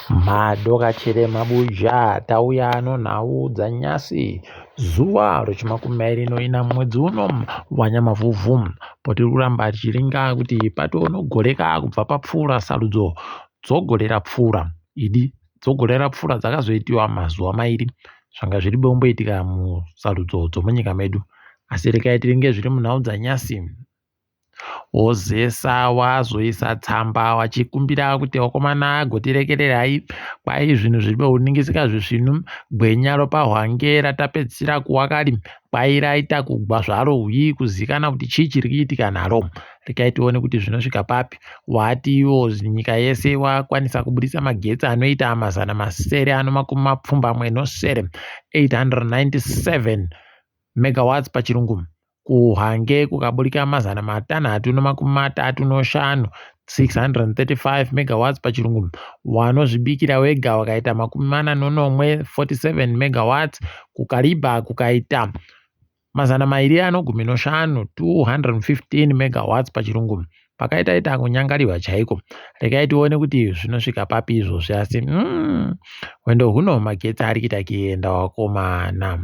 Madokachire mabuja tauya nonhau dzanyasi zuva rechimakumi mairi noina mwedzi uno waNyamavhuvhu potiri kuramba tichiringa kuti patonogoreka kubva papfuura sarudzo dzogore rapfuura idi dzogore rapfuura dzakazoitiwa mazuva mairi zvanga zviri bomboitika musarudzo dzomunyika medu asi regai tiringe zviri munhau dzanyasi. Wozesa wazoisa tsamba wachikumbira kuti vakomana gotirekererai kwai zvinhu zviri kuningisika zvisvinu gwenya ropahwange ratapedzisira kuwakari kwai raita kugwa zvaro hwii kuzikana kuti chii chiri kuitika naro regai tione kuti zvinosvika papi wati iwo nyika yese wakwanisa kubudisa magetsi anoita 687 897 megawatts pachirungu kuHwange kukaburika 635 635 megawatts pachirungu wanozvibikira wega wakaita 47 47 megawatts kuKariba kukaita 215 215 megawatts pachirungu pakaita ita kunyangariwa chaiko regai tione kuti zvinosvika papi izvozvi asi mm, hwendo huno magetsi ari kuita kuenda wakomana.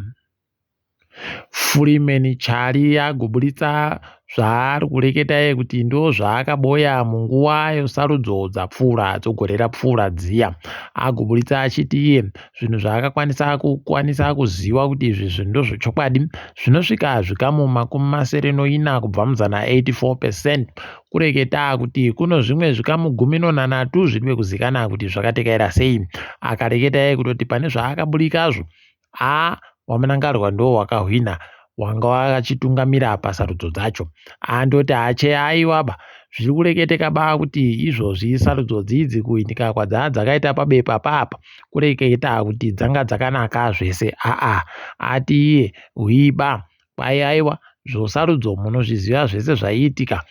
Freeman Chari agoburitsa zvaari kureketa iye kuti ndozvaakaboya munguva yesarudzo dzapfuura dzegore rapfuura dziya. Agoburitsa achiti iye zvinhu zvaakakwanisa kukwanisa kuziva kuti izvi zvinhu ndozvechokwadi zvinosvika zvikamu 74 kubva muzana 84 percent kureketa kuti kuno zvimwe zvikamu 13 zviri kuzikana kuti zvakatekaira sei. Akareketa iye kutoti pane zvaakaburikazvo Haa waMnangarwa ndo wakahwina wanga wachitungamira pasarudzo dzacho. Andoti ache aiwaba zviri kureketeka ba kuti izvozvi sarudzo dzidzi kuitika kwadzaa dzakaita pabepa papa kureketa kuti dzanga dzakanaka zvese aa ati iye hwiba kwai aiwa zvosarudzo munozviziva zvese zvaiitika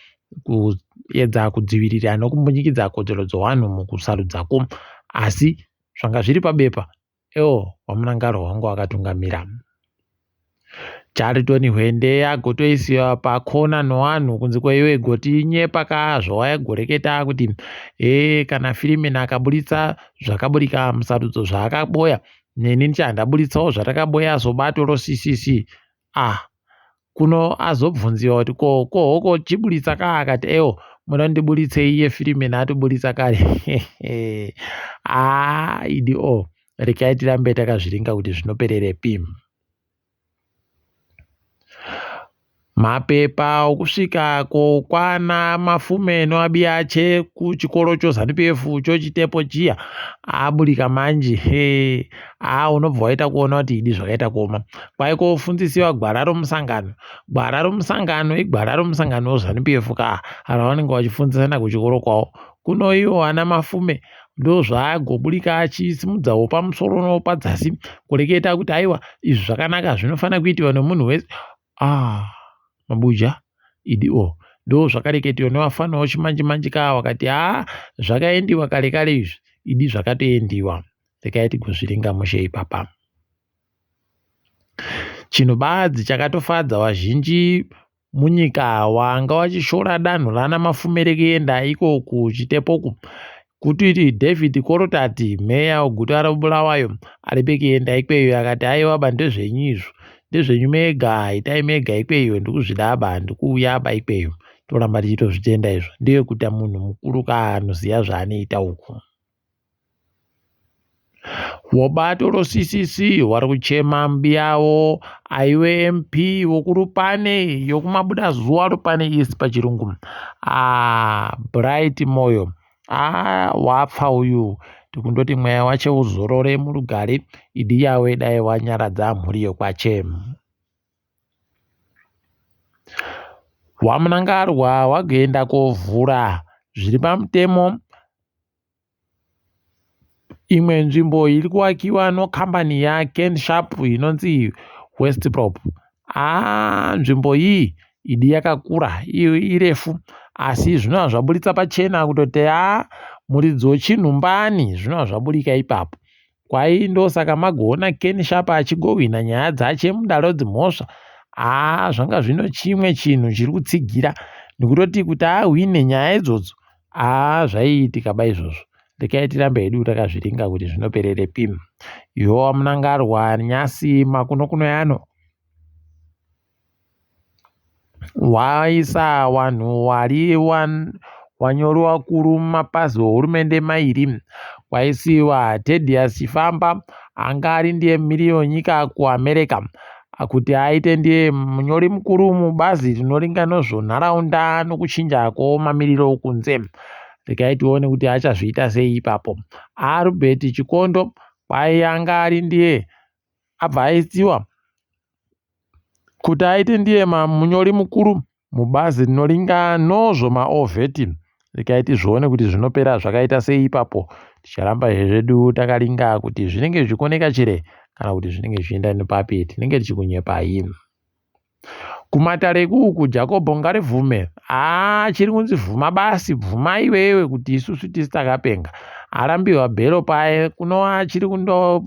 kuedza kudzivirira nokumbunyikidza kodzero dzowanhu mukusarudzako asi zvanga zviri pabepa Ewo waMnangarwa wanga wakatungamira. Charlton Hwende agotoisiwa pakona nowanhu kunzi kwaiwe gotinyepa ka zvawaigoreketa kuti hee kana Freeman akaburitsa zvakaburika musarudzo zvaakaboya neni ndichandaburitsawo zvatakaboya sobato roCCC ah kuno azobvunziwa kuti ko ko hoko chiburitsa ka akati ewo muda ndiburitse iye Freeman atoburitsa kare haa idi o rekai tirambe takazviringa kuti zvinopererepi. Mapepa okusvika kokwana Mafume noAbiache kuchikoro choZanu PF chochitepo chiya aburika manje he haa unobva waita kuona kuti idi zvakaita kuoma kwai kofundzisiwa gwara romusangano gwara romusangano igwara romusangano weZanu PF ka ravanenge vachifundzisana kuchikoro kwavo kuno ivo ana Mafume ndozvaagoburika achisimudzawo pamusoro nopadzasi kureketa kuti aiwa izvi zvakanaka zvinofanira kuitiwa nomunhu wese ah mabuja idi o ndo zvakareketiwa nevafana vechimanje manje kaa wakati haa zvakaendiwa kare kare izvi idi zvakatoendiwa rekai tigozviringa mushe ipapa chinhu badzi chakatofadza vazhinji munyika wanga wachishora danho rana Mafume rekuenda iko kuchitepoku kuti David Korotati meya weguta reBulawayo ari pekuenda ikweyo akati aiwa ba ndezvenyu izvo ndezvenyu mega itai mega ikweyo ndikuzvida ba ndikuuya ba ikweyo toramba tichitozvitenda izvo ndiye kuita munhu mukuru ka anoziva zvaanoita uku. Vobato roCCC vari kuchema mbiyawo aive MP vokuLupane yokumabudazuva Lupane East pachirungu ah, Bright Moyo ah, wapfa uyu tikundoti mweya wache uzorore murugare idi yawe dai wanyaradza mhuri yokwache. WaMnangarwa wagoenda kovhura zviri pamutemo Imwe nzvimbo iri kuvakiwa nokambani yaKen Sharp inonzi Westprop. Haa nzvimbo iyi idi yakakura irefu asi zvinova zvaburitsa pachena kutoti haa muridzi wechinhumbani zvinova zvaburika ipapo. Kwai ndosaka magoona Ken Sharp achigohwina nyaya dzache mudare dzimhosva. Haa zvanga zvino chimwe chinhu chiri kutsigira nekutoti kuti ahwine nyaya idzodzo haa zvaiitika ba izvozvo. Rekai tirambe hedu takazviringa kuti zvinopererepi. Yowa Mnangarwa nyasi makunokuno yano waisa wanhu wari wanyori wakuru mumapazi ohurumende mairi. Kwaisiwa Tedious Chifamba anga ari ndiye mumiriri wenyika kuAmerica kuti aite ndiye munyori mukuru mubazi rinoringa nezvenharaunda nokuchinja kwomamiriro okunze. Regai tione kuti achazviita sei ipapo. Albert Chikondo kwai anga ari ndiye abva aisiwa kuti aite ndiye munyori mukuru mubazi rinoringa nozvomaovheti. Regai tizvione kuti zvinopera zvakaita sei ipapo. Ticharamba zvedu takaringa kuti zvinenge zvichikoneka chere kana kuti zvinenge zvichienda nepapi. Tinenge tichikunyepai. Kumatare ikuku Jakobho ngaribvume. Haa chiri kunzi bvuma basi bvuma iwewe kuti isusu tisi takapenga. Arambiwa bhero paye kunova chiri kundo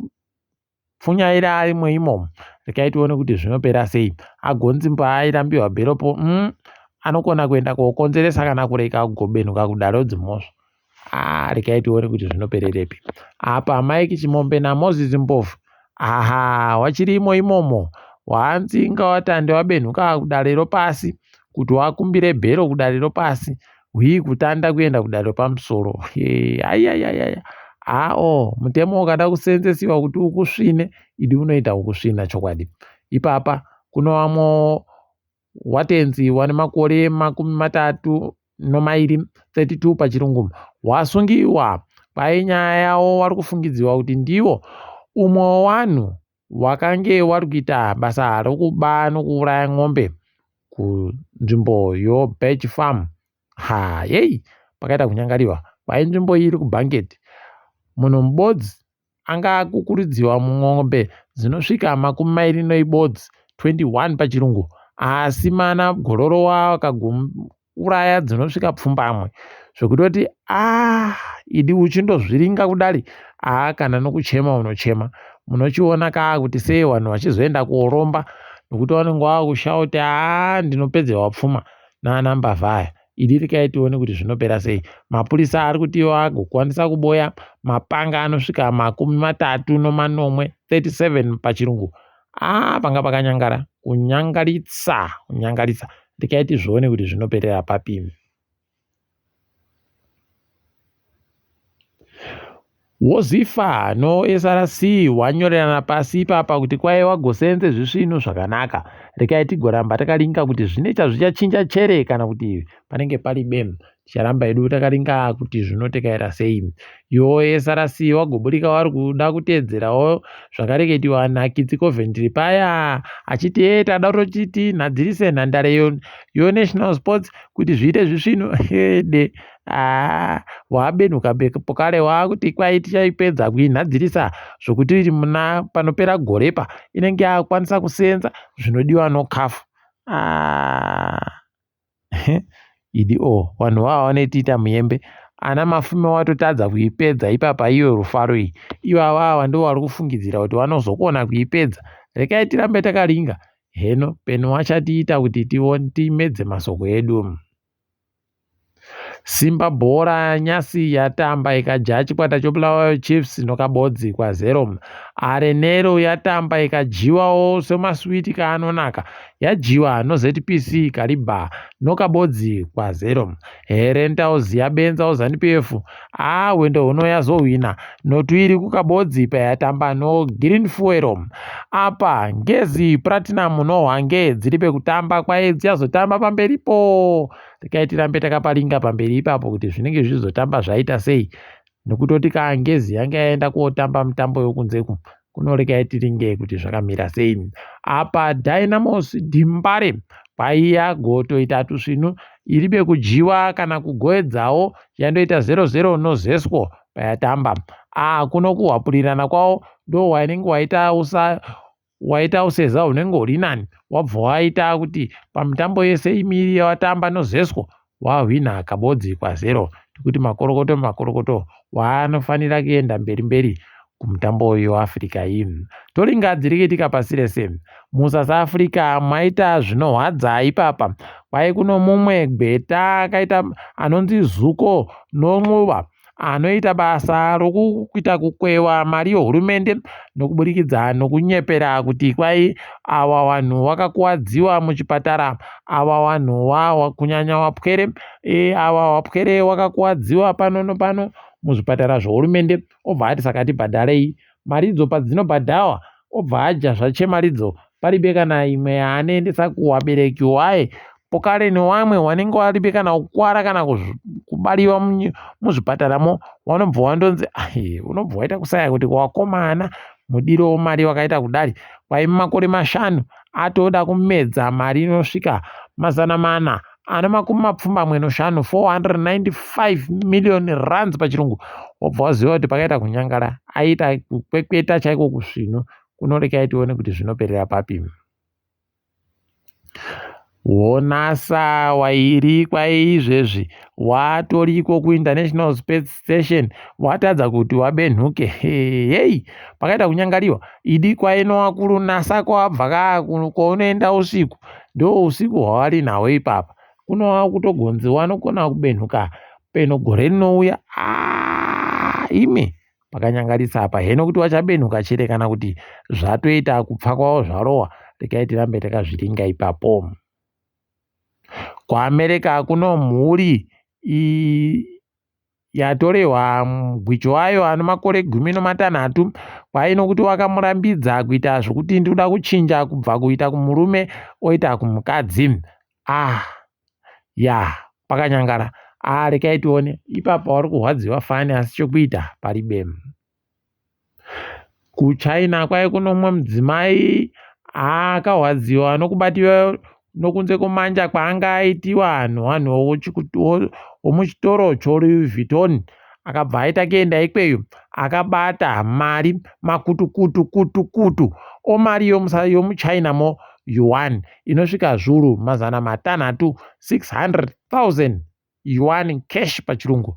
pfunyaira arimo imomo regai tione kuti zvinopera sei agonzi paairambiwa bheropo anokona kuenda kokonzeresa kana kureka kugobenuka kudaro dzimhosva ah, regai tione kuti zvinopererepi apa Mike Chimombe naMoses Mpofu aha wachirimo imomo waanzi inga watande wabenhuka kudare ropasi kuti wakumbire bhero kudare ropasi hwii kutanda kuenda kudare ropamusoro ayayayaya ao mutemo ukada kuseenzesiwa kuti ukusvine idi unoita ukusvina chokwadi ipapa kuno vamwe watenzi wane makore 32 32 pachirungu wasungiwa kwai nyaya yawo wari kufungidziwa kuti ndiwo umwe wewanhu wakange wari kuita basa rokuba nokuuraya ng'ombe kunzvimbo yoBirch Farm. Ha yei pakaita kunyangariwa kwai nzvimbo iyi iri kuBanket. Munhu mubodzi anga akukuridziwa mun'ombe dzinosvika 21 21 pachirungu asi mana gororo wakauraya dzinosvika pfumbamwe zvekutoti a idi uchindozviringa kudari aa kana nokuchema unochema munochiona kaa kuti sei vanhu vachizoenda kooromba nokuti vanenge vakushauta aa ndinopedzewa pfuma naana mbavha aya idi rekai tione kuti zvinopera sei mapurisa ari kuti iwo agokwanisa kuboya mapanga anosvika 37 37 pachirungu aa panga pakanyangara kunyangaritsa kunyangaritsa rekai tizvione kuti zvinoperera papi. WoZifa noSRC wanyorerana pasi ipapa kuti kwai wagosenze zvisvinu zvakanaka. Rekai tigoramba takaringa kuti zvine chazvichachinja chere kana kuti panenge pari bem. Ticharamba hedu takaringa kuti zvinotekaira sei. Iwo SRC wagoburika wari kuda kuteedzerawo zvakareketiwa naKitsi Coventry paya achiti e tada kutoti tinhadzirise nhandare yoNational Sports kuti zviite zvisvinu ede haa wabenuka pokare waakuti kwai tichaipedza kuinhadzirisa zvokuti muna panopera gorepa inenge yakukwanisa kusenza zvinodiwa noCAF. Aa idi o vanhu vava vanoitiita muyembe ana Mafume watotadza kuipedza ipapa iyo Rufaro iyi ivava ava ndivo vari kufungidzira kuti vanozokona kuipedza rekai tirambe takaringa heno peno vachatiita kuti timedze masoko edu. Simba bhora nyasi yatamba ikadya chikwata choBulawayo Chiefs nokabodzi kwa0. Arenero yatamba ikadyiwawo semaswiti kaanonaka yadyiwa noZPC Kariba nokabodzi kwa0. Herentals yabenzawo ZANU PF aa hwendo huno yazohwina notuiri kukabodzi payatamba noGreen Fuel. Apa Ngezi Platinum noHwange dziri pekutamba kwai dzichazotamba pamberipo. Rekai tirambe takaparinga pamberi ipapo kuti zvinenge zvizotamba zvaita sei nokutoti kaangezi yanga yaenda kotamba mitambo yokunzeku kunorekai tiringe kuti zvakamira sei. Apa Dynamos Dimbare kwaiya gotoita tusvinu iri bekudyiwa kana kugoedzawo yandoita 0-0 noZesco payatamba. A kuno kuhwapurirana kwavo ndo wainenge waita usa waita useza hunenge huri nani wabva waita kuti pamitambo yese imiri yawatamba noZesco wahwina kabodzi kwa0 tikuti makorokoto makorokoto waanofanira kuenda mberi mberi kumutambo weAfrica iyi. Toringa dziri kuitika pasi rese muSouth Africa maita zvinohwadza ipapa kwai kuno mumwe gweta akaita anonzi Zuko Nonxuba. anoita basa rokuita kukwewa mari yohurumende nokuburikidza nokunyepera kuti kwai awa wanhu wakakuwadziwa muchipatara, awa wanhu wawa kunyanya wapwere, e, awa wapwere wakakuwadziwa pano nopano muzvipatara zvohurumende, obva ati saka tibhadharei maridzo. Padzinobhadhawa obva adya zvache maridzo, paribe kana imwe yaanoendesa kuwabereki waye pokare newamwe wanenge waribe kana kukwara kana kubariwa muzvipataramo, wanobva wandonzi unobva waita kusaya kuti wakomana mudiro wemari wakaita kudari. Kwai mumakore 5 atoda kumedza mari inosvika 495 495 million rands pachirungu. Wobva waziva kuti pakaita kunyangara, aita kukwekweta chaiko kusvinu kunorekai. Tione kuti zvinoperera papi. Wonasa wairi kwai izvezvi watoriko kuInternational Space Station, watadza kuti wabenhuke. Hei, pakaita kunyangariwa idi kwaino NASA kwawabva kaa kwaunoenda usiku, ndo usiku hwawari nawo ipapa. Kunova kutogonzi wanokona kubenhuka peno gore rinouya. Imi pakanyangarisa apa heno kuti wachabenhuka chere kana kuti zvatoita kupfa kwavo zvarowa. Regai tirambe takazviringa ipapo. KuAmerica kuno mhuri yatorehwa mugwicho wayo ane makore 16 kwai nokuti wakamurambidza kuita zvokuti ndinoda kuchinja kubva kuita kumurume oita kumukadzi. Ah ya, pakanyangara. Ah, rekai tione ipapa wari kurwadziwa fani, asi chokuita paribe. KuChina kwai kuno mumwe mudzimai akahwadziwa nokubatiwa nokunze kwemanja kwaanga aitiwa nevanhu vomuchitoro choLouis Vuitton. Akabva aita kuenda ikweyo, akabata mari makutukutu kutukutu omari yomuChinamo yuan inosvika 600,000, 600,000 yuan cash pachirungu.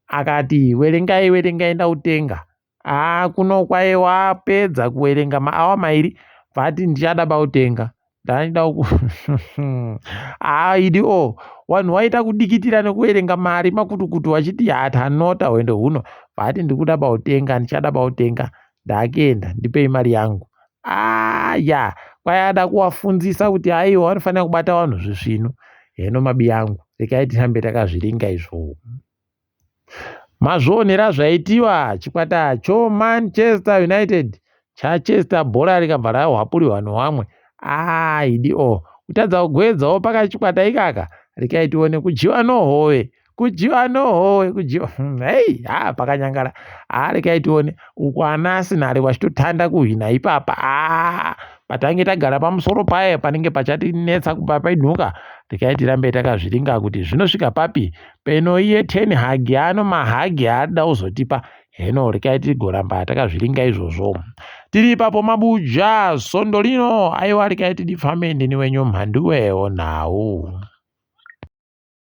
Akati werengai, werengai, ndautenga. Haa, kuno kwai wapedza kuwerenga maawa 2, bvati ndichada bautenga ndaida. Haa, idi o vanhu waita kudikitira nekuverenga mari makutukutu vachiti hatanota hwendo huno. Bvati ndikuda bautenga, ndichada bautenga, ndakuenda, ndipei mari yangu. Aya kwai ada kuvafundzisa kuti aiwa vanofanira kubata vanhu zvisvinu. Heno mabi yangu, rekai tirambe takazviringa izvo. Mazvionera zvaitiwa chikwata choManchester United chachester bhora rikabva rahwapuriwa nowamwe. Aa, idi o kutadza kugwedzawo pakachikwata ikaka. Rekai tione kudyiwa nohove, kudyiwa nohove, kudyiwa. Hei ha, pakanyangara. Ha, rekai tione uku ana Arsenal vachitotanda kuhwina ipapa. A, patange tagara pamusoro paye panenge pachatinetsa kubva painhuka. Rekai tirambe takazviringa kuti zvinosvika papi peno. Iye Ten Hag ano mahagi aada kuzotipa heno. Rekai tigoramba takazviringa izvozvo. Tiri ipapo mabuja sondo rino. Aiwa, rekai tidifambe. Ndini wenyu Mhanduwewo nhau.